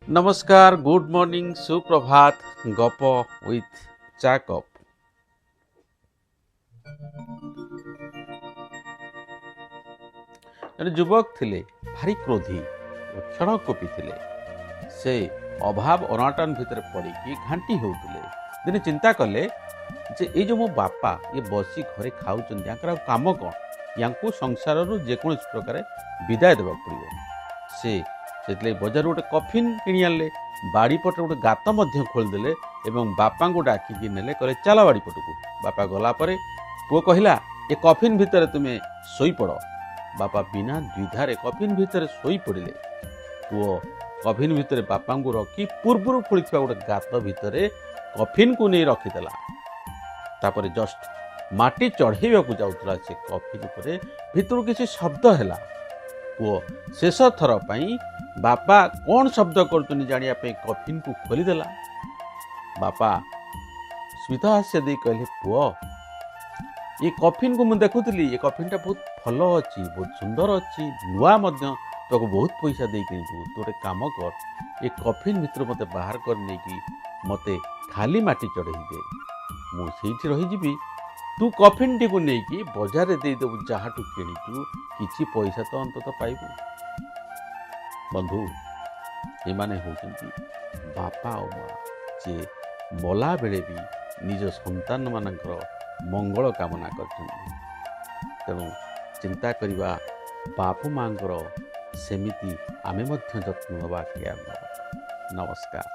ନମସ୍କାର, good morning, ସୁପ୍ରଭାତ। ଗପ with ଚା କପ୍। ଜଣେ ଯୁବକ ଥିଲେ, ଭାରି କ୍ରୋଧୀ, କ୍ଷଣକୋପୀ ଥିଲେ। ସେ ଅଭାବ ଅନାଟନ ଭିତରେ ପଡ଼ିକି ଘାଣ୍ଟି ହେଉଥିଲେ। ଦିନେ ଚିନ୍ତା କଲେ ଯେ ଏଇ ଯେଉଁ ମୋ ବାପା ଇଏ ବସି ଘରେ ଖାଉଛନ୍ତି, ୟାଙ୍କର ଆଉ କାମ କ'ଣ? ୟାଙ୍କୁ ସଂସାରରୁ ଯେକୌଣସି ପ୍ରକାରେ ବିଦାୟ ଦେବାକୁ ପଡ଼ିବ। ସେ ସେଥିଲାଗି ବଜାରରୁ ଗୋଟେ କଫିନ୍ କିଣି ଆଣିଲେ, ବାଡ଼ି ପଟରେ ଗୋଟେ ଗାତ ମଧ୍ୟ ଖୋଳିଦେଲେ ଏବଂ ବାପାଙ୍କୁ ଡାକିକି ନେଲେ, କହିଲେ ଚାଲ ବାଡ଼ି ପଟକୁ। ବାପା ଗଲା ପରେ ପୁଅ କହିଲା, ଏ କଫିନ୍ ଭିତରେ ତୁମେ ଶୋଇପଡ଼। ବାପା ବିନା ଦ୍ୱିଧାରେ କଫିନ୍ ଭିତରେ ଶୋଇପଡ଼ିଲେ। ପୁଅ କଫିନ୍ ଭିତରେ ବାପାଙ୍କୁ ରଖି ପୂର୍ବରୁ ଖୋଳିଥିବା ଗୋଟେ ଗାତ ଭିତରେ କଫିନ୍କୁ ନେଇ ରଖିଦେଲା। ତାପରେ ଜଷ୍ଟ ମାଟି ଚଢ଼େଇବାକୁ ଯାଉଥିଲା ସେ କଫିନ୍ ଉପରେ, ଭିତରୁ କିଛି ଶବ୍ଦ ହେଲା। ପୁଅ ଶେଷ ଥର ପାଇଁ ବାପା କ'ଣ ଶବ୍ଦ କରୁଛନ୍ତି ଜାଣିବା ପାଇଁ କଫିନ୍କୁ ଖୋଲିଦେଲା। ବାପା ସ୍ମିତହାସ୍ୟ ଦେଇ କହିଲେ, ପୁଅ, ଏ କଫିନ୍କୁ ମୁଁ ଦେଖୁଥିଲି, ଏ କଫିନ୍ଟା ବହୁତ ଭଲ ଅଛି, ବହୁତ ସୁନ୍ଦର ଅଛି, ନୂଆ ମଧ୍ୟ, ତାକୁ ବହୁତ ପଇସା ଦେଇ କିଣିଛୁ। ତୁ ଗୋଟେ କାମ କର, ଏ କଫିନ୍ ଭିତରୁ ମୋତେ ବାହାର କରି ନେଇକି ମୋତେ ଖାଲି ମାଟି ଚଢ଼େଇ ଦେ, ମୁଁ ସେଇଠି ରହିଯିବି। ତୁ କଫିନ୍ଟିକୁ ନେଇକି ବଜାରରେ ଦେଇଦେବୁ, ଯାହାଠୁ କିଣିଛୁ, କିଛି ପଇସା ତ ଅନ୍ତତଃ ପାଇବୁ। ବନ୍ଧୁ, ଏମାନେ ହେଉଛନ୍ତି ବାପା ଆଉ ମା, ଯିଏ ମଲାବେଳେ ବି ନିଜ ସନ୍ତାନମାନଙ୍କର ମଙ୍ଗଳ କାମନା କରିଛନ୍ତି। ତେଣୁ ଚିନ୍ତା କରିବା, ବାପା ମାଆଙ୍କର ସେମିତି ଆମେ ମଧ୍ୟ ଯତ୍ନ ନେବା, କେୟାର ନେବା। ନମସ୍କାର।